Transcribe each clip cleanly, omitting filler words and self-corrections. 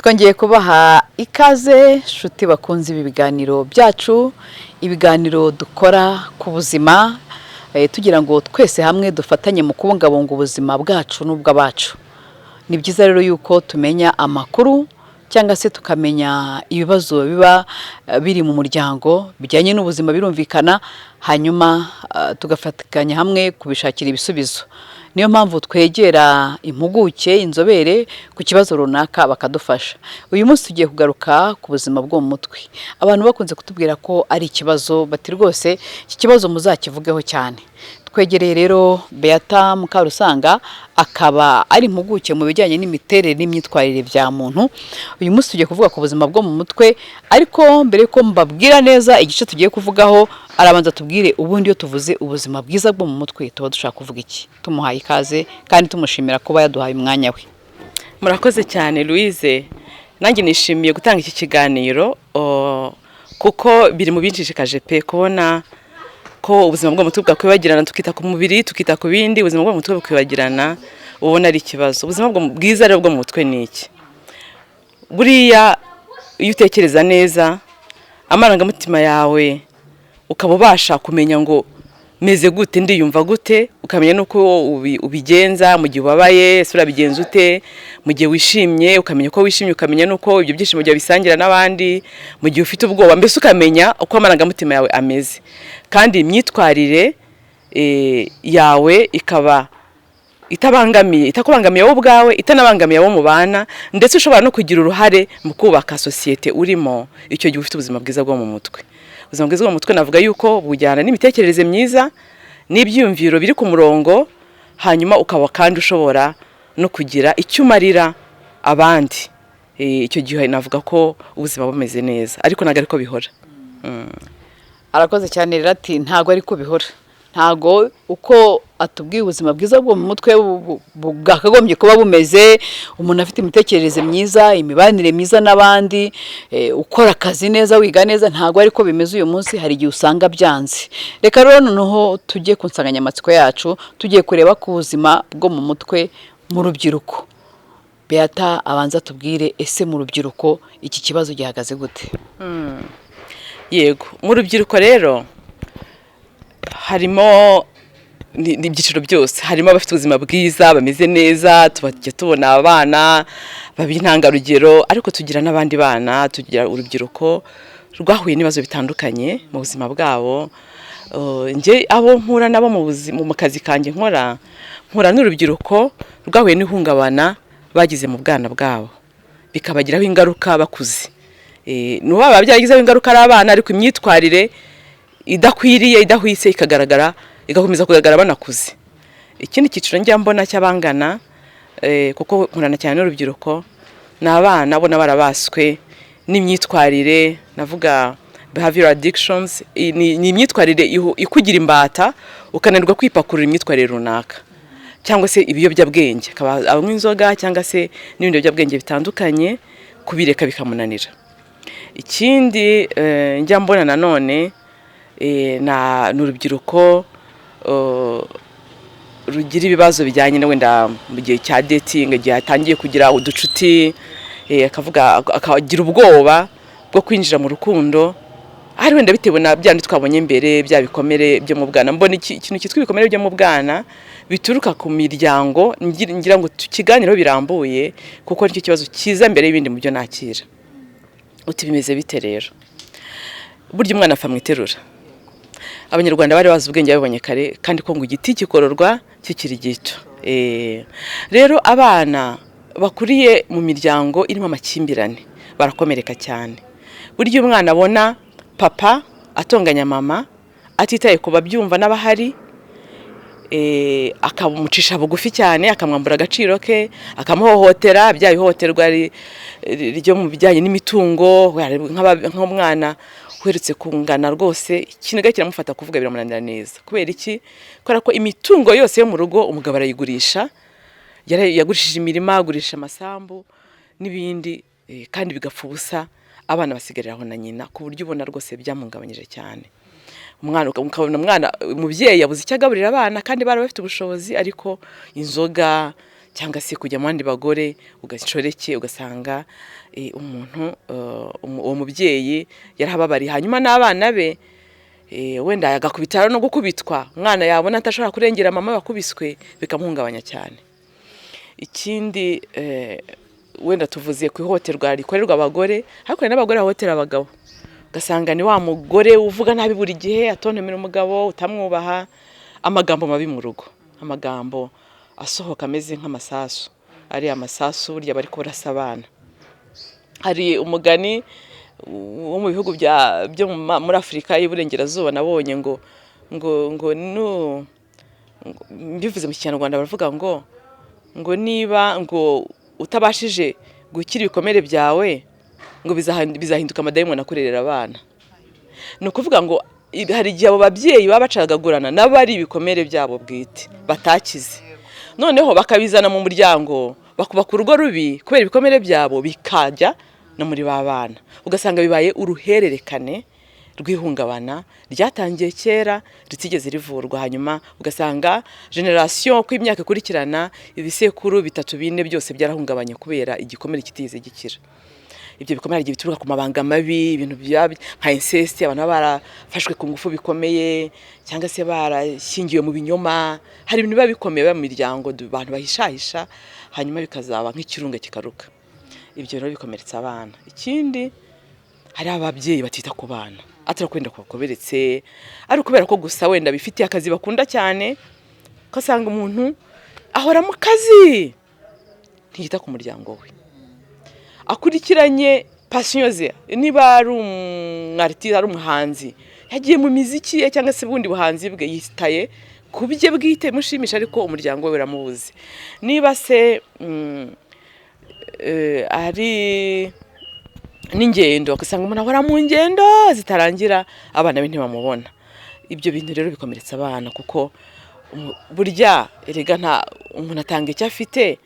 Twongeye kubaha ikaze, nshuti bakunze ibi biganiro byacu, ibiganiro dukora ku buzima, tugira ngo twese hamwe dufatanye mu kubungabunga ubuzima bwacu n'ubw'abacu. Ni byiza rero yuko tumenya amakuru cyangwa se tukamenya ibibazo biba biri mu muryango bijyanye n'ubuzima, birumvikana, hanyuma tugafatikanya hamwe kubishakira ibisubizo. Niyo mpamvu twegera impuguke, inzobere ku kibazo runaka, bakadufasha. Uyu munsi tugiye kugaruka ku buzima bwo mu mutwe. Abantu bakunze kutubwira ko ari ikibazo, bati: "Rwose iki kibazo muzakivugeho cyane." Twegereye rero Beata Mukarusanga, akaba ari impuguke mu bijyanye n'imiterere n'imyitwarire bya muntu. Uyu munsi tugiye kuvuga ku buzima bwo mu mutwe, ariko mbere yuko mbabwira neza igice tugiye kuvugaho, arabanza tubwire ubundi iyo tuvuze ubuzima bwiza bwo mu mutwe tuba dushaka kuvuga iki. Tumuhaye ikaze kandi tumushimira kuba yaduhaye umwanya we. Murakoze cyane, Louise. Nanjye nishimiye gutanga iki kiganiro kuko biri mu binshishikaje pe, kubona ko ubuzima bwo mu mutwe bwakwibagirana, tukita ku mubiri, tukita ku bindi, ubuzima bwo mu mutwe bukwibagirana, ubona ari ikibazo. Ubuzima bwiza rero bwo mu mutwe ni iki? Buriya iyo utekereza neza, amarangamutima yawe ukaba ubasha kumenya ngo meze gute, ndiyumva gute, ukamenya n'uko ubigenza mu gihe ubabaye, ese urabigenza ute mu gihe wishimye, ukamenya uko wishimye, ukamenya n'uko ibyo byishimo byawe bisangira n'abandi, mu gihe ufite ubwoba, mbese ukamenya uko amarangamutima yawe ameze, kandi imyitwarire yawe ikaba itabangamiye, itakubangamiye wowe ubwawe, itanabangamiye abo mubana, ndetse ushobora no kugira uruhare mu kubaka sosiyete urimo, icyo gihe ufite ubuzima bwiza bwo mu mutwe. Ubuzima bwiza bwo mu mutwe navuga yuko bujyana n'imitekerereze myiza n'ibyiyumviro biri ku murongo, hanyuma ukaba kandi ushobora no kugira icyo umarira abandi. Icyo gihe navuga ko ubuzima bumeze neza, ariko ntabwo ariko bihora. Arakoze cyane rero. Ati ntabwo ariko bihora, ntabwo uko atubwiye ubuzima bwiza bwo mu mutwe bwakagombye kuba bumeze: umuntu afite imitekerereze myiza, imibanire myiza n'abandi, ukora akazi neza, wiga neza, ntabwo ariko bimeze uyu munsi. Hari igihe usanga byanze. Reka rero noneho tujye ku nsanganyamatsiko yacu. Tugiye kureba ku buzima bwo mu mutwe mu rubyiruko. Beata abanza tubwire: ese mu rubyiruko iki kibazo gihagaze gute? Yego, mu rubyiruko rero harimo ni ibyiciro byose. Harimo abafite ubuzima bwiza, bameze neza, tubajya tubona abana baba intangarugero, ariko tugira n'abandi bana, tugira urubyiruko rwahuye n'ibibazo bitandukanye mu buzima bwabo. Njye abo mpura nabo mu kazi kanjye nkora, mpura n'urubyiruko rwahuye n'ihungabana bagize mu bwana bwabo, bikabagiraho ingaruka bakuze. Nuba byaragizeho ingaruka ari abana, ariko imyitwarire idakwiriye, idahwitse ikagaragara, igakomeza kugaragara banakuze. Ikindi cyiciro njya mbona cy'abangana, kuko nkorana cyane n'urubyiruko, ni abana ubona barabaswe n'imyitwarire navuga behavioral addictions. Ni imyitwarire ikugira imbata, ukananirwa kwipakurura imyitwarire runaka, cyangwa se ibiyobyabwenge, akaba anywa inzoga cyangwa se n'ibindi biyobyabwenge bitandukanye, kubireka bikamunanira. Ikindi njya mbona nanone ni urubyiruko rugira ibibazo bijyanye na wenda mu gihe cya dating, igihe atangiye kugira uducuti, akavuga, akagira ubwoba bwo kwinjira mu rukundo, hari wenda bitewe na bya bindi twabonye mbere, bya bikomere byo mu bwana. Mbona ikintu cyitwa ibikomere byo mu bwana bituruka ku miryango, ngira ngo tukiganireho birambuye, kuko nicyo kibazo kiza mbere y'ibindi mu byo nakira. Uti bimeze bite rero? Burya umwana apfa mu iterura. Abanyarwanda bari bazi ubwenge, babibonye kare, kandi ko ngo igiti kikororwa kikiri gito. Rero abana bakuriye mu miryango irimo amakimbirane barakomereka cyane. Burya umwana abona papa atonganya mama atitaye ku babyumva n'abahari, akamucisha bugufi cyane, akamwambura agaciro ke, akamuhohotera, bya ihohoterwa ryo mu bijyanye n'imitungo, nk'umwana uherutse kungana rwose, ikiniga kiramufata, kuvuga biramunanira neza. Kubera iki? Kubera ko imitungo yose yo mu rugo umugabo arayigurisha. Yagurishije imirima, agurisha amasambu n'ibindi, kandi bigapfa ubusa, abana basigarira aho na nyina, ku buryo ubona rwose byamuhungabanyije cyane umwana. Ukabona umwana, umubyeyi yabuze icyo agaburira abana kandi bari bafite ubushobozi, ariko inzoga cyangwa se Cyangwa se kujya mu bandi bagore ugashoreke, ugasanga umuntu, uwo mubyeyi yarahababariye, hanyuma n'abana be, wenda agakubita no gukubitwa, umwana yabona atashobora kurengera mama wakubiswe, bikamuhungabanya cyane. Ikindi, wenda tuvuze ku ihohoterwa rikorerwa abagore, ariko hari n'abagore bahohotera abagabo, ugasanga ni wa mugore uvuga nabi buri gihe, atontomera umugabo, utamwubaha, amagambo mabi mu rugo, amagambo asohoka ameze nk'amasasu, ariya masasu burya bari kurasa abana. Hari umugani wo mu bihugu byo muri Afurika y'Iburengerazuba nabonye ngo nu mbivuze mu Kinyarwanda, baravuga ngo niba ngo utabashije gukira ibikomere byawe, ngo bizahinduka amadayimoni akurerera abana. Ni ukuvuga ngo hari igihe abo babyeyi baba bacagagurana nabo ari ibikomere byabo bwite batakize, noneho bakabizana mu muryango, bakubaka urugo rubi kubera ibikomere byabo, bikajya no muri ba bana, ugasanga bibaye uruhererekane rw'ihungabana ryatangiye kera ritigeze rivurwa. Hanyuma ugasanga génération, uko imyaka ikurikirana, ibisekuru bitatu, bine byose byarahungabanye kubera igikomere kitigeze gikira. Ibyo bikomere hari igihe bituruka ku mabanga mabi, ibintu nka inceste, abantu baba barafashwe ku ngufu bikomeye, cyangwa se barashyingiwe mu binyoma. Hari ibintu biba bikomeye biba mu miryango, abantu bahishahisha, hanyuma bikazaba nk'ikirunga kikaruka. Ibyo rero bikomeretsa abana. Ikindi, hari ababyeyi batita ku bana, atari kwenda kubakomeretse, ari ukubera ko gusa wenda bifitiye akazi bakunda cyane, ugasanga umuntu ahora mu kazi, ntiyita ku muryango we, akurikiranye passion ze. Niba ari umwartiste, ari umuhanzi, yagiye mu miziki ye cyangwa se ubundi buhanzi bwe, yitaye ku bye bwite mushimisha, ariko umuryango we uramubuze. Niba se ari n'ingendo, ugasanga umuntu ahora mu ngendo zitarangira, abana be ntibamubona. Ibyo bintu rero bikomeretsa abana, kuko burya erega nta umuntu atanga icyo afite,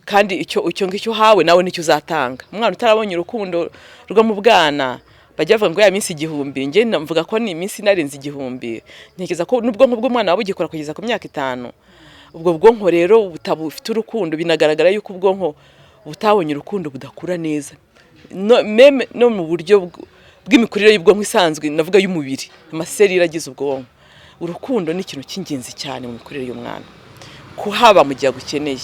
kandi icyo ngicyo uhawe nawe nicyo uzatanga. Umwana utarabonye urukundo rwo mu bwana, bajya bavuga ngo ya minsi 1000, njye mvuga ko ni iminsi inarenze 1000. Ntekereza ko n'ubwonko bw'umwana waba bugikora kugeza ku myaka 5. Ubwo bwonko rero butabufite urukundo, binagaragara yuko ubwonko butabonye urukundo budakura neza, no, même no mu buryo bw'imikurire y'ubwonko isanzwe, navuga y'umubiri, amaserire agize ubwonko. Urukundo ni ikintu cy'ingenzi cyane mu mikurire y'umwana. Kuhaba mu gihe agukeneye,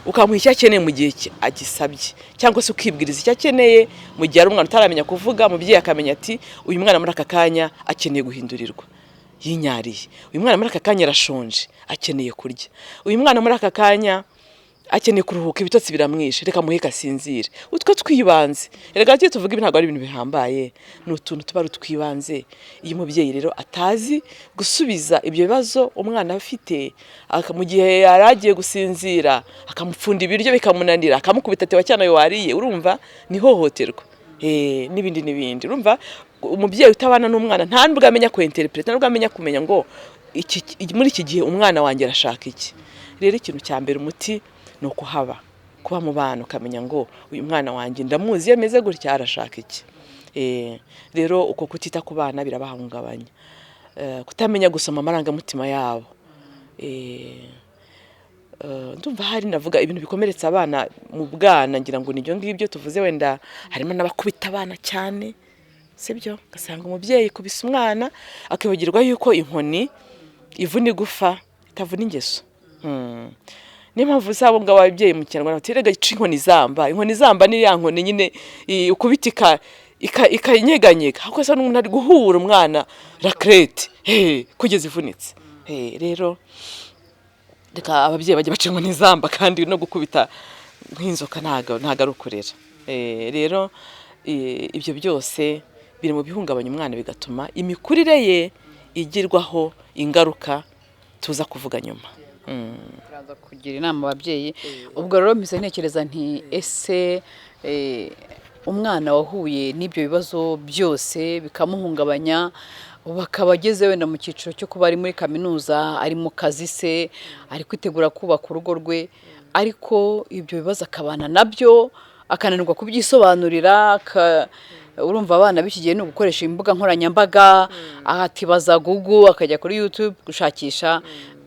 ukamuha icyo akeneye mu gihe agisabye, cyangwa se ukibwiriza icyo akeneye mu gihe ari umwana utaramenya kuvuga, umubyeyi akamenya ati: "Uyu mwana muri aka kanya akeneye guhindurirwa, yinyariye. Uyu mwana muri aka kanya arashonje, akeneye kurya. Uyu mwana muri aka kanya akeneye kuruhuka, ibitotsi biramwishe, reka muheke asinzire." Utwo twibanze erega, iyo tuvuga ibi ntabwo ari ibintu bihambaye, ni utuntu tuba ari utwibanze. Iyo umubyeyi rero atazi gusubiza ibyo bibazo umwana afite, mu gihe yari agiye gusinzira akamupfunda ibiryo bikamunanira, akamukubita ati: "Wacyana wariye?" Urumva ni ihohoterwa, n'ibindi n'ibindi. Urumva umubyeyi utabana n'umwana nta nubwo amenya kwinterpreta, nta nubwo amenya kumenya ngo muri iki gihe umwana wanjye arashaka iki. Rero ikintu cya mbere, umuti ni ukuhaba, kuba mu bana, ukamenya ngo uyu mwana wanjye ndamuzi, iyo ameze gutya arashaka iki. Rero uko kutita ku bana birabahungabanya. Kutamenya gusoma amarangamutima yabo. Ndumva hari navuga ibintu bikomeretsa abana mu bwana, ngira ngo nibyo ngibyo tuvuze. Wenda harimo n'abakubita abana cyane, sibyo? Ugasanga umubyeyi kubisa umwana, akibagirwa yuko inkoni ivuna igufa, itavuna ingeso. Niyo mpamvu usanga ngabo ababyeyi mu Kinyarwanda bati: "Rega ica inkoni izamba." Inkoni izamba ni ya nkoni nyine ukubita ikanyeganyega, ahubwo asa n'umuntu ari guhura umwana raclette kugeza ivunitse. Rero reka ababyeyi bajye baca inkoni izamba, kandi no gukubita nk'inzoka ntago ari ukurera. Rero ibyo byose biri mu bihungabanya umwana, bigatuma imikurire ye igirwaho ingaruka tuza kuvuga nyuma. Turaza kugira inama ababyeyi. Ubwo rero mpise ntekereza nti: ese umwana wahuye n'ibyo bibazo byose bikamuhungabanya, ubu akaba ageze wenda mu cyiciro cyo kuba ari muri kaminuza, ari mu kazi se, ari kwitegura kubaka urugo rwe, ariko ibyo bibazo akabana nabyo, akananirwa kubyisobanurira, urumva abana b'iki gihe ni ugukoresha imbuga nkoranyambaga, atibaza Google, akajya kuri YouTube gushakisha.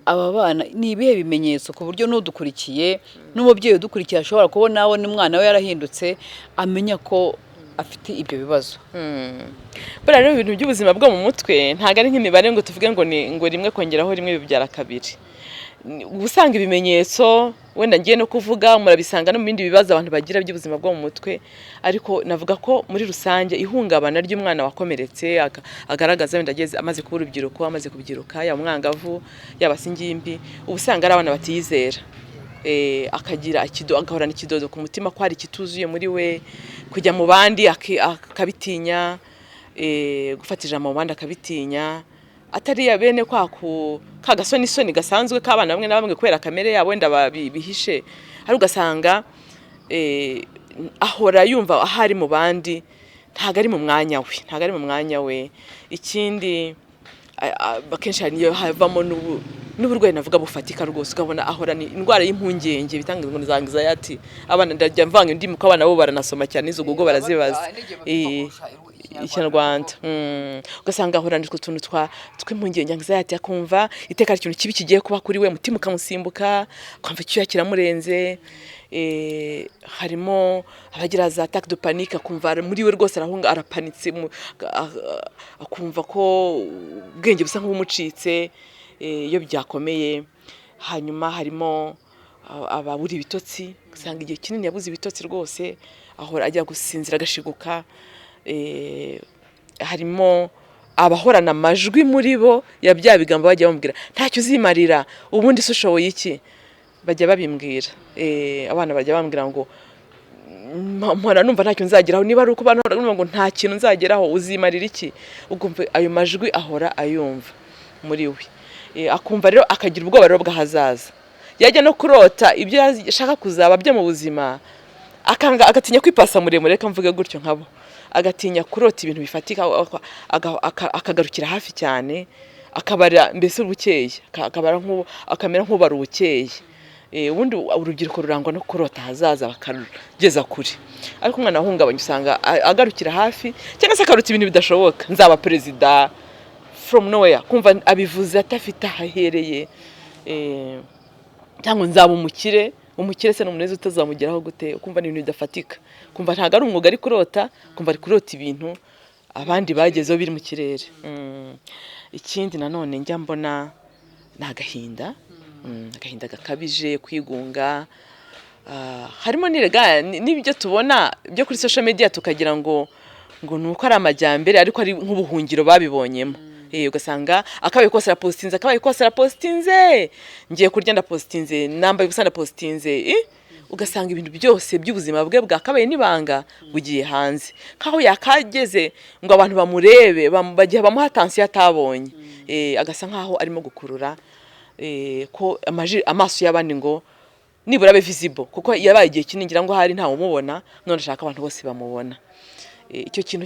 Aba bana ni ibihe bimenyetso ku buryo n'udukurikiye n'umubyeyi udukurikiye ashobora kubona abona umwana we yarahindutse, amenya ko afite ibyo bibazo? Buriya rero ibintu by'ubuzima bwo mu mutwe ntabwo ari nk'imibare ngo tuvuge ngo ni ngo rimwe kongeraho rimwe bibyara kabiri. Uba usanga ibimenyetso wenda ngiye no kuvuga murabisanga no mu bindi bibazo abantu bagira by'ubuzima bwo mu mutwe, ariko navuga ko muri rusange ihungabana ry'umwana wakomeretse agaragaza wenda ageze amaze kuba urubyiruko, amaze kubyiruka, yaba umwangavu, yaba se ingimbi, uba usanga ari abana batiyizera. Akagira agahorana ikidodo ku mutima ko hari ikituzuye muri we, kujya mu bandi akabitinya, gufata ijambo mu bandi akabitinya, atari ya bene kwa ku ka gasonisoni gasanzwe k'abana bamwe na bamwe kubera kamere yabo wenda bihishe, ariko ugasanga ahora yumva ahari mu bandi ntabwo ari mu mwanya we, ntabwo ari mu mwanya we. Ikindi, akenshi hari niyo havamo n'uburwayi navuga bufatika rwose, ukabona ahorana indwara y'impungenge bitanga ngo za anxiety. Abana, ndajya mvanga indimi kuko abana bo baranasoma cyane, izo Google barazibaza. Ikinyarwanda. Ugasanga ahorana utwo tuntu tw'impungenge, anxiety, akumva iteka hari ikintu kibi kigiye kuba kuri we, umutima ukamusimbuka, akumva icyuya kiramurenze. Harimo abagira za attaque de panique, akumva muri we rwose arahunga, arapanitse, akumva ko ubwenge busa nk'ubumucitse iyo byakomeye. Hanyuma harimo ababura ibitotsi, usanga igihe kinini yabuze ibitotsi rwose, ahora ajya gusinzira agashiguka. Harimo abahorana amajwi muri bo ya bya bigambo bajya bamubwira: "Ntacyo uzimarira, ubundi se ushoboye iki?" Bajya babimbwira. Abana bajya bambwira ngo "Mpora numva ntacyo nzageraho." Niba ari uko bana numva ngo nta kintu nzageraho, uzimarira iki, ukumva ayo majwi ahora ayumva muri we. Akumva rero akagira ubwoba rero bw'ahazaza, yajya no kurota ibyo ashaka kuzaba byo mu buzima akanga, agatinya kwipasa muremure, reka mvuge gutyo nkabo, agatinya kurota ibintu bifatika, akagarukira hafi cyane, akabara mbese ubukeye, akabara akamera nk'ubara ubukeye. Ubundi urubyiruko rurangwa no kurota ahazaza bakarugeza kure, ariko umwana wahungabanye usanga agarukira hafi cyangwa se akarota ibintu bidashoboka: "Nzaba perezida," from nowhere, kumva abivuze adafite aho ahereye, cyangwa "Nzaba umukire." Umukire se ni umuneza utazamugeraho gute? Ukumva ni ibintu bidafatika, kumva ntabwo ari umwuga ari kurota, kumva ari kurota ibintu abandi bagezeho biri mu kirere. Ikindi nanone njya mbona ni agahinda, agahinda gakabije, kwigunga. Harimo n'irega n'ibyo tubona byo kuri social media tukagira ngo ni uko ari amajyambere, ariko ari nk'ubuhungiro babibonyemo. Ugasanga akabaye kose arapositinze, akabaye kose arapositinze: "Ngiye kurya ndapositinze, nambaye ubusa ndapositinze." Ugasanga ibintu byose by'ubuzima bwe bwakabaye n'ibanga bugiye hanze, nkaho yakageze ngo abantu bamurebe, bagiye bamuha attention atabonye. Agasa nkaho arimo gukurura ko amaso y'abandi ngo nibura abe visible, kuko yabaye igihe kinini ngira ngo hari ntawe umubona, none ashaka abantu bose bamubona. Icyo kintu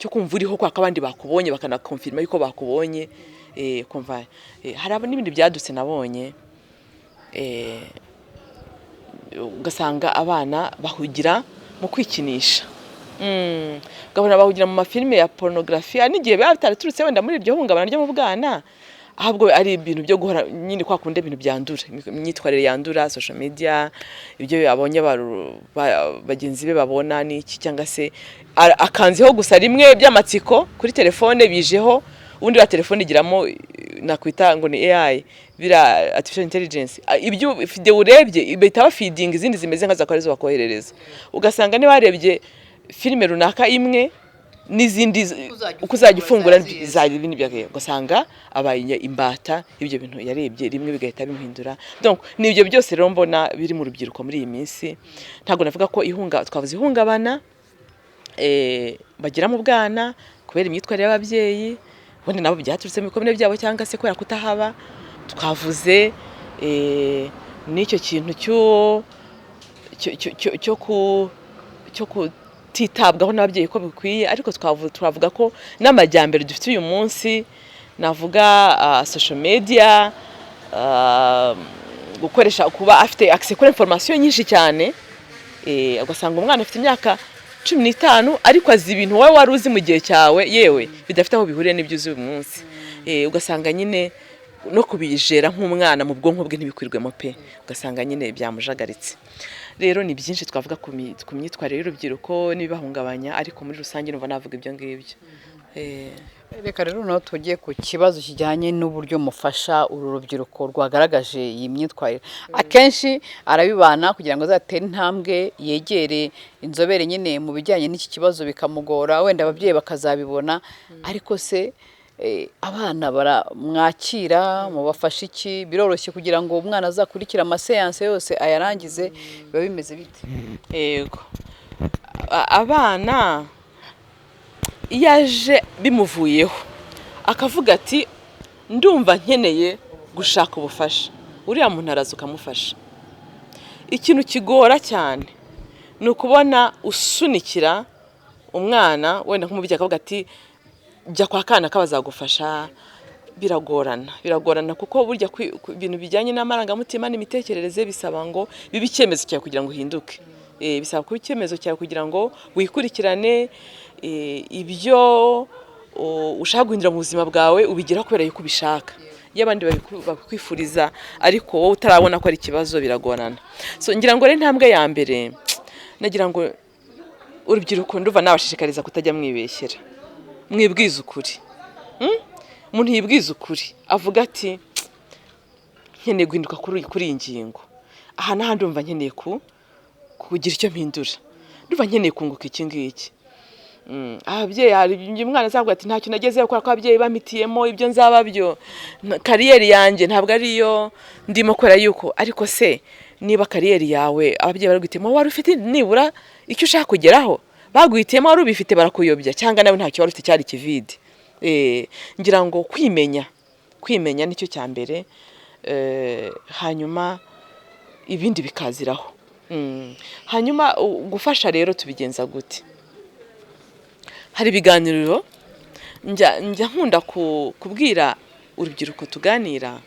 cyo kumva uriho kwaka abandi bakubonye, bakanakonfirma yuko bakubonye, kumva hari n'ibindi byadutse nabonye, ugasanga abana bahugira mu kwikinisha. Ukabona bahugira mu mafilime ya pornographie. Hari n'igihe biba bitaraturutse wenda muri iryo hungabana ryo mu bwana, ahubwo ari ibintu byo guhora nyine kwa kundi ibintu byandura, imyitwarire yandura, social media, ibyo yabonye bagenzi be babona n'iki, cyangwa se akanzeho gusa rimwe by'amatsiko kuri telefone bijeho. Ubundi ya telefone igiramo nakwita ngo ni AI, bira artificial intelligence. Ibyo video urebye bahita bafeedinga izindi zimeze nka za arizo bakoherereza. Ugasanga niba warebye filime runaka imwe n'izindi Uzajya uko uzajya ufungura ufungura ziza. Zari ibindi bya ugasanga abaye imbata ibyo bintu yarebye rimwe, bigahita bimuhindura. Donc ni ibyo byose rero mbona biri mu rubyiruko muri iyi minsi. Ntabwo navuga ko ihunga, twavuze ihungabana bagira mu bwana kubera imyitwarire y'ababyeyi, ubundi nabo byaturutse mu bikomere byabo cyangwa se kubera kutahaba. Twavuze n'icyo kintu cyo kutitabwaho n'ababyeyi uko bikwiye, ariko twavuga ko n'amajyambere dufite uyu munsi, navuga social media, gukoresha, kuba afite accès kuri information nyinshi cyane, ugasanga umwana afite imyaka 15 ariko azi ibintu wowe wari uzi mu gihe cyawe, yewe bidafite aho bihuriye n'ibyo uzi uyu munsi. Ugasanga nyine no kubijera nk'umwana mu bwonko bwe ntibikwirwemo pe, ugasanga nyine byamujagaritse. Rero ni byinshi twavuga ku myitwarire y'urubyiruko n'ibibahungabanya, ariko muri rusange numva navuga ibyo ngibyo. Reka rero noneho tujye ku kibazo kijyanye n'uburyo mufasha uru rubyiruko rwagaragaje iyi myitwarire. Akenshi arabibana kugira ngo azatere intambwe yegere inzobere nyine mu bijyanye n'iki kibazo, bikamugora, wenda ababyeyi bakazabibona. Ariko se abana baramwakira, mubafasha iki? Biroroshye kugira ngo umwana azakurikire amaseanse yose ayarangize? Biba bimeze bite? Yego. Abana iyo aje bimuvuyeho akavuga ati: "Ndumva nkeneye gushaka ubufasha," uriya muntu araza ukamufasha. Ikintu kigora cyane ni ukubona usunikira umwana, wenda nk'umubyeyi akavuga ati: "Jya kwa kana kabazagufasha." Biragorana, biragorana, kuko burya ibintu bijyanye n'amarangamutima n'imitekerereze bisaba ngo bibe icyemezo cyawe kugira ngo uhinduke. Bisaba kuba icyemezo cyawe kugira ngo wikurikirane ibyo ushaka guhindura mu buzima bwawe, ubigeraho kubera yuko ubishaka. Iyo abandi babikwifuriza ariko wowe utarabona ko ari ikibazo, biragorana. So ngira ngo rero intambwe ya mbere, nagira ngo urubyiruko, ndumva nabashishikariza kutajya mwibeshyera, mwibwiza ukuri. Umuntu yibwiza ukuri, avuga ati: "Nkeneye guhinduka kuri iyi ngingo aha n'aha, ndumva nkeneye kugira icyo mpindura, ndumva nkeneye kunguka iki ngiki." Ababyeyi, hari igihe umwana azavuga ati: "Ntacyo nagezeho kubera ko ababyeyi bampitiyemo ibyo nzaba byo, carrière yanjye ntabwo ariyo ndimo kubera yuko." Ariko se niba carrière yawe ababyeyi bariguhitiyemo, wari ufite nibura icyo ushaka kugeraho? Baguhitiyemo wari ubifite barakuyobya, cyangwa nawe ntacyo wari ufite, cyari ikivide? Ngira ngo kwimenya, kwimenya nicyo cya mbere, hanyuma ibindi bikaziraho. Hanyuma gufasha rero tubigenza gute? Hari ibiganiro njya nkunda kubwira urubyiruko tuganira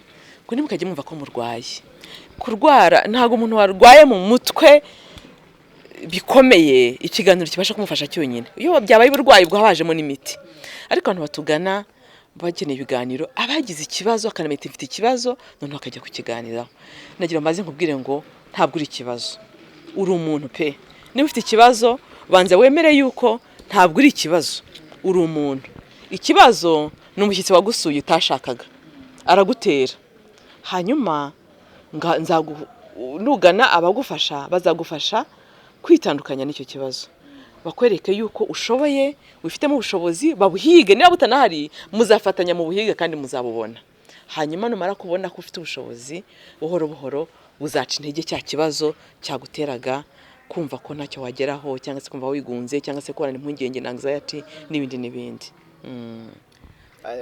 ngo ntimukajye mwumva ko murwaye. Kurwara, ntabwo umuntu warwaye mu mutwe bikomeye ikiganiro kibasha kumufasha cyonyine. Iyo byabaye uburwayi bwo hajemo n'imiti. Ariko abantu batugana bakeneye ibiganiro, abagize ikibazo akanamenya ati: "Mfite ikibazo," noneho akajya kukiganiraho. Nagira maze nkubwire ngo ntabwo uri ikibazo, uri umuntu pe. Niba ufite ikibazo, banza wemere yuko ntabwo uri ikibazo, uri umuntu. Ikibazo ni umushyitsi wagusuye utashakaga, aragutera. Hanyuma nugana abagufasha, bazagufasha kwitandukanya n'icyo kibazo, bakwereke yuko ushoboye, wifitemo ubushobozi, babuhige. Niba butanahari, muzafatanya mu buhige kandi muzabubona. Hanyuma numara kubona ko ufite ubushobozi, buhoro buhoro buzaca intege cya kibazo cyaguteraga kumva ko ntacyo wageraho, cyangwa se kumva wigunze, cyangwa se kubana impungenge na anxiety n'ibindi n'ibindi.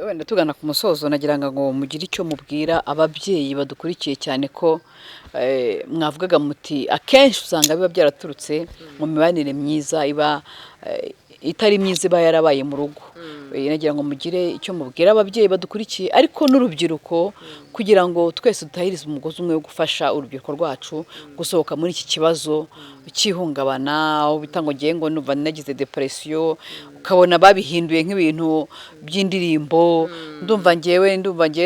Wenda tugana ku musozo, nagira ngo mugire icyo mubwira ababyeyi badukurikiye, cyane ko mwavugaga muti akenshi usanga biba byaraturutse mu mibanire myiza iba itari myiza, iba yarabaye mu rugo. Nagira ngo mugire icyo mubwira ababyeyi badukurikiye, ariko n'urubyiruko, kugira ngo twese dutahirize umugozi umwe wo gufasha urubyiruko rwacu gusohoka muri iki kibazo cy'ihungabana, aho bita ngo ngiye ngo numva nagize depression, ukabona babihinduye nk'ibintu by'indirimbo: Ndumva ngewe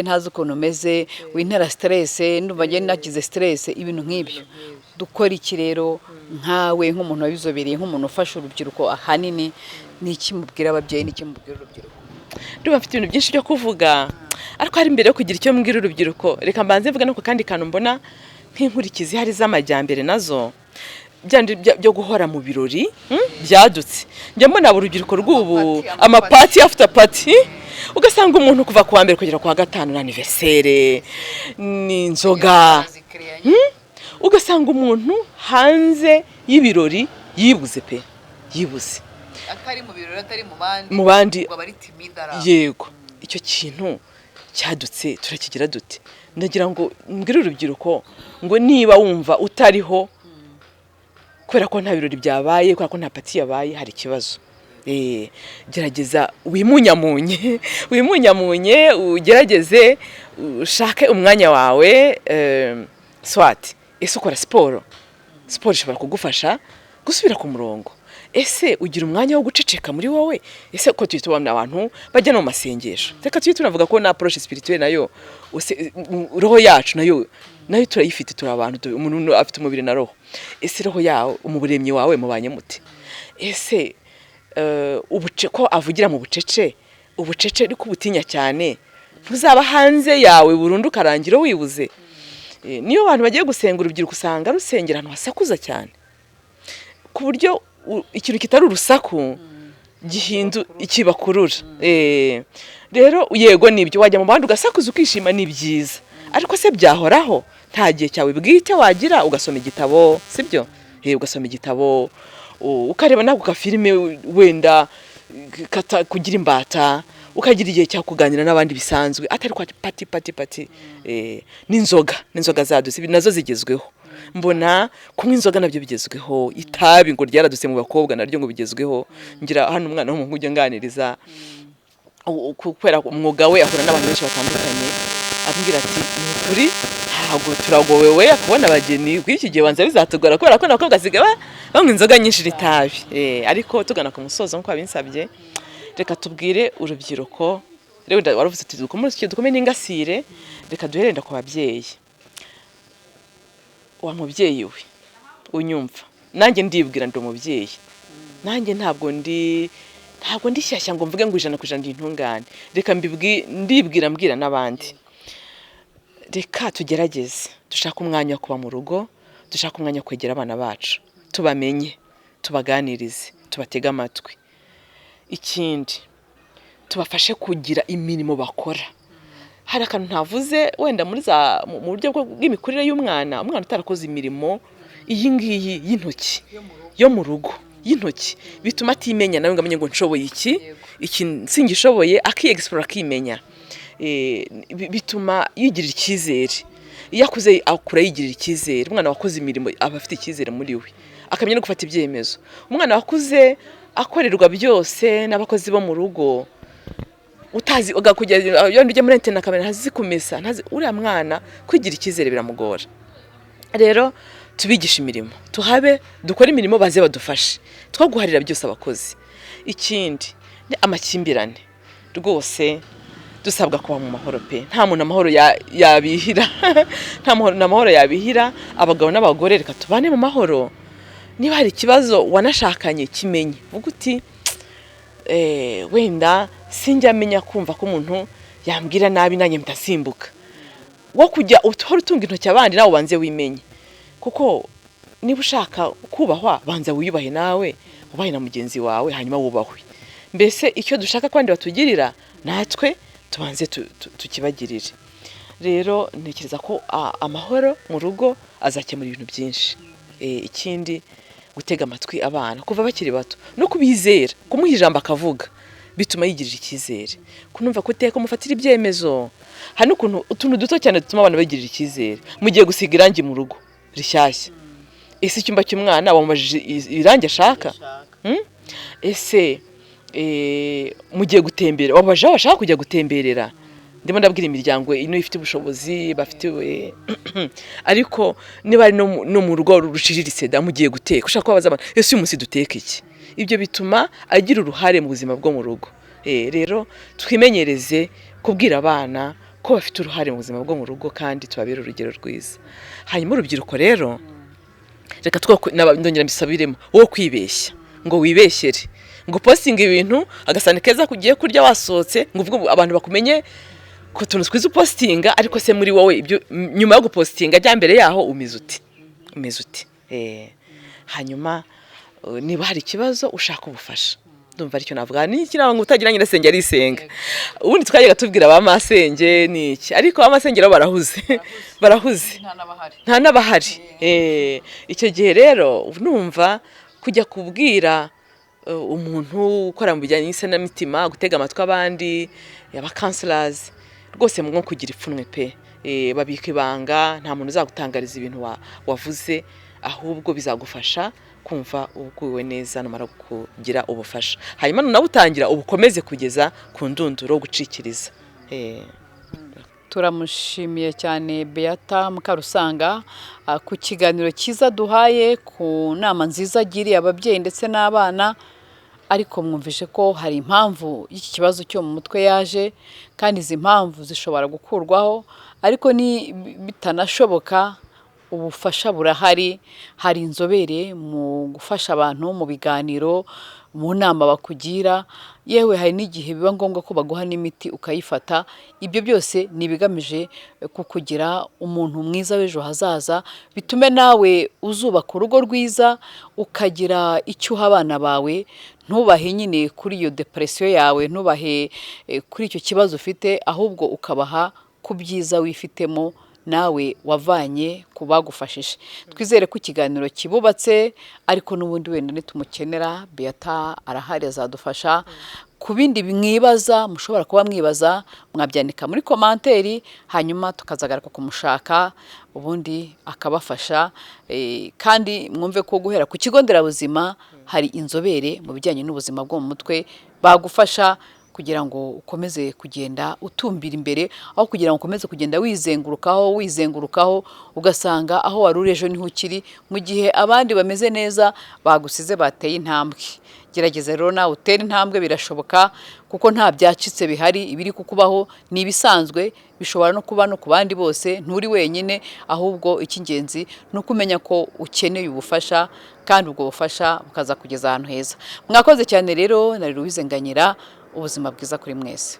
ntazi ukuntu meze, wintera stress, ndumva ngewe nagize stress," ibintu nk'ibyo. Dukora iki rero nkawe, nk'umuntu wabizobereye, nk'umuntu ufasha urubyiruko ahanini? Ni iki mubwira ababyeyi, ni iki mubwira urubyiruko? Ndumva mfite ibintu byinshi byo kuvuga, ariko hari mbere yo kugira icyo mbwira urubyiruko, reka mbanze mvuga no ku kandi kantu mbona nk'inkurikizi hari z'amajyambere, nazo byandi byo guhora mu birori byadutse. Njya mbona urubyiruko rw'ubu, amaparty after party, ugasanga umuntu kuva ku wa mbere kugera ku wa gatanu na anniversaire, ni inzoga. Ugasanga umuntu hanze y'ibirori yibuze pe, yibuze. Atari mu birori, atari mu bandi, mu bandi, ngo aba ari timide ari aho. Yego. Icyo kintu cyadutse turakigira dute? Ndagira ngo mbwire urubyiruko ngo niba wumva utariho kubera ko nta birori byabaye, kubera ko nta party yabaye, hari ikibazo. Gerageza wimunyamunye, wimunyamunye, ugerageze ushake umwanya wawe. Swati ese ukora siporo? Siporo ishobora kugufasha gusubira ku murongo. Ese ugira umwanya wo guceceka muri wowe? Ese ko tujya tubona abantu bajya no mu masengesho, reka tujye tunavuga ko na approche spirituelle nayo, roho yacu nayo turayifite, turi abantu, umuntu afite umubiri na roho. Ese roho yawe, umuremyi wawe mubanye mute? Ese ubuce ko avugira mu bucece, ubucece ariko ubutinya cyane, ntuzaba hanze yawe burundu ukarangira wibuze? Niyo abantu bagiye gusenga, urubyiruko usanga rusengera ahantu hasakuza cyane, ku buryo ikintu kitari urusaku gihindu ikibakurura. Rero yego nibyo, wajya mu bandi ugasakuza ukishima, ni byiza, ariko se byahoraho? Nta gihe cyawe bwite wagira ugasoma igitabo, sibyo? Ugasoma igitabo, ukareba nako gafilime wenda kata kugira imbata, ukagira igihe cyo kuganira n'abandi bisanzwe, atari kwa party party party. N'inzoga zadutse nazo zigezweho. Mbona kunywa inzoga nabyo bigezweho, itabi ngo ryaradutse mu bakobwa naryo ngo bigezweho. Ngira hano umwana w'umuhungu ujya nganiriza, kubera umwuga we ahura n'abantu benshi batandukanye, ambwira ati: "Ni ukuri ntabwo turagowe we kubona abageni kuri iki gihe, banza bizatugora kubera ko n'abakobwa basigaye banywa inzoga nyinshi n'itabi." Ariko tugana ku musozo nk'uko wabinsabye, reka tubwire urubyiruko rero. Waravuze uti dukome n'ingasire. Reka duhere ku babyeyi. Wa mubyeyi we unyumva, nanjye ndibwira, ndi umubyeyi nanjye, ntabwo ndi shyashya ngo mvuge ngo 100% ndi intungane. Reka ndibwira, mbwira n'abandi: reka tugerageze dushake umwanya wo kuba mu rugo, dushake umwanya wo kwegera abana bacu, tubamenye, tubaganirize, tubatege amatwi. Ikindi, tubafashe kugira imirimo bakora. Hari akantu ntavuze wenda muri za mu buryo bw'imikurire y'umwana. Umwana utarakoze imirimo iyi ngiyi y'intoki yo mu rugo y'intoki, bituma atimenya nawe ngo amenye ngo nshoboye iki, iki singishoboye, akiyegisipora, akimenya. Bituma yigirira icyizere. Iyo akuze akura yigirira icyizere. Umwana wakoze imirimo aba afite icyizere muri we, akamenya no gufata ibyemezo. Umwana wakuze akorerwa byose n'abakozi bo mu rugo, utazi ugakujya iyo ujya muri internet akamenya, ntazi kumesa, ntazi, uriya mwana kwigira icyizere biramugora. Rero tubigishe imirimo, tuhabe dukore imirimo, baze badufashe, two guharira byose abakozi. Ikindi ni amakimbirane. Rwose dusabwa kuba mu mahoro pe. Nta muntu amahoro yabihira, nta mahoro yabihira. Abagabo n'abagore, reka tubane mu mahoro. Niba hari ikibazo wanashakanye, kimenye, vuga uti: "Wenda sinjya menya kumva ko umuntu yambwira nabi nanjye mpita wo kujya uhora utunga intoki abandi." Nawe ubanze wimenye, kuko niba ushaka kubahwa, banza wiyubahe nawe, ubahe na mugenzi wawe, hanyuma wubahwe. Mbese icyo dushaka ko abandi batugirira, natwe tubanze tukibagirire. Rero ntekereza ko amahoro mu rugo azakemura ibintu byinshi. Ikindi, gutega amatwi abana kuva bakiri bato no kubizera, kumuha ijambo akavuga, bituma yigirira icyizere, kunumva ko uteka umufatira ibyemezo. Hari n'ukuntu utuntu duto cyane dutuma abana bagirira icyizere. Mugiye gusiga irangi mu rugo rishyashya, ese icyumba cy'umwana wamubajije irangi ashaka? Ese mugiye gutembera, wabajije aho bashaka kujya gutemberera? Ndimo ndabwira imiryango ino ifite ubushobozi bafite, ariko niba ari no mu rugo ruciriritse da, mugiye guteka, ushaka kubabaza abana: "Ese uyu munsi duteka iki?" Ibyo bituma agira uruhare mu buzima bwo mu rugo. Rero twimenyereze kubwira abana ko bafite uruhare mu buzima bwo mu rugo, kandi tubabere urugero rwiza. Hanyuma urubyiruko rero, reka ndongera mbisabiremo: wo kwibeshya ngo wibeshyere, ngo postinge ibintu, agasahani keza kugiye kurya wasohotse, ngo uvuge abantu bakumenye ku tuntu twiza upostinga, ariko se muri wowe ibyo nyuma yo gupostinga jya mbere yaho umeze uti, umeze uti? Hanyuma niba hari ikibazo, ushaka ubufasha. Ndumva aricyo navuga. Ni iki ngo utagira nyirasenge arisenga? Ubundi twajyaga tubwira ba masenge ni iki, ariko ba masenge nabo barahuze, barahuze, nta n'abahari. Icyo gihe rero numva kujya kubwira umuntu ukora mu bijyanye n'isanamitima, gutega amatwi abandi, aba counselors, rwose mwo kugira ipfunwe pe. Babika ibanga, nta muntu uzagutangariza ibintu wavuze, ahubwo bizagufasha kumva uguwe neza numara kugira ubufasha. Hanyuma nunabutangira, ubukomeze kugeza ku ndunduro, gucikiriza. Turamushimiye cyane Beata Mukarusanga ku kiganiro cyiza duhaye, ku nama nziza agiriye ababyeyi ndetse n'abana. Ariko mwumvishe ko hari impamvu y'iki kibazo cyo mu mutwe yaje, kandi izi mpamvu zishobora gukurwaho, ariko ni bitanashoboka ubufasha burahari. Hari inzobere mu gufasha abantu mu biganiro, mu nama bakugira, yewe hari n'igihe biba ngombwa ko baguha n'imiti ukayifata. Ibyo byose ni ibigamije kukugira umuntu mwiza w'ejo hazaza, bitume nawe uzubaka urugo rwiza, ukagira icyo uha abana bawe, ntubahe nyine kuri iyo depression yawe, ntubahe kuri icyo kibazo ufite, ahubwo ukabaha ku byiza wifitemo nawe wavanye ku bagufashije. Twizere ko ikiganiro kibubatse, ariko n'ubundi wenda nitumukenera Beata arahari, azadufasha. Ku bindi mwibaza, mushobora kuba mwibaza, mwabyandika muri commentaire, hanyuma tukazagaruka kumushaka, ubundi akabafasha. Kandi mwumve ko guhera ku kigo nderabuzima hari inzobere mu bijyanye n'ubuzima bwo mu mutwe bagufasha kugira ngo ukomeze kugenda utumbira imbere, aho kugira ngo ukomeze kugenda wizengurukaho wizengurukaho, ugasanga aho wari uri ejo niho ukiri, mu gihe abandi bameze neza bagusize bateye intambwe. Gerageza rero nawe utere intambwe, birashoboka, kuko nta byacitse bihari. Ibiri kukubaho ni ibisanzwe, bishobora no kuba no ku bandi bose, nturi wenyine. Ahubwo icy'ingenzi ni uko umenya ko ukeneye ubufasha, kandi ubwo bufasha bukaza kugeza ahantu heza. Mwakoze cyane rero, na Louise Nganyira. Ubuzima bwiza kuri mwese.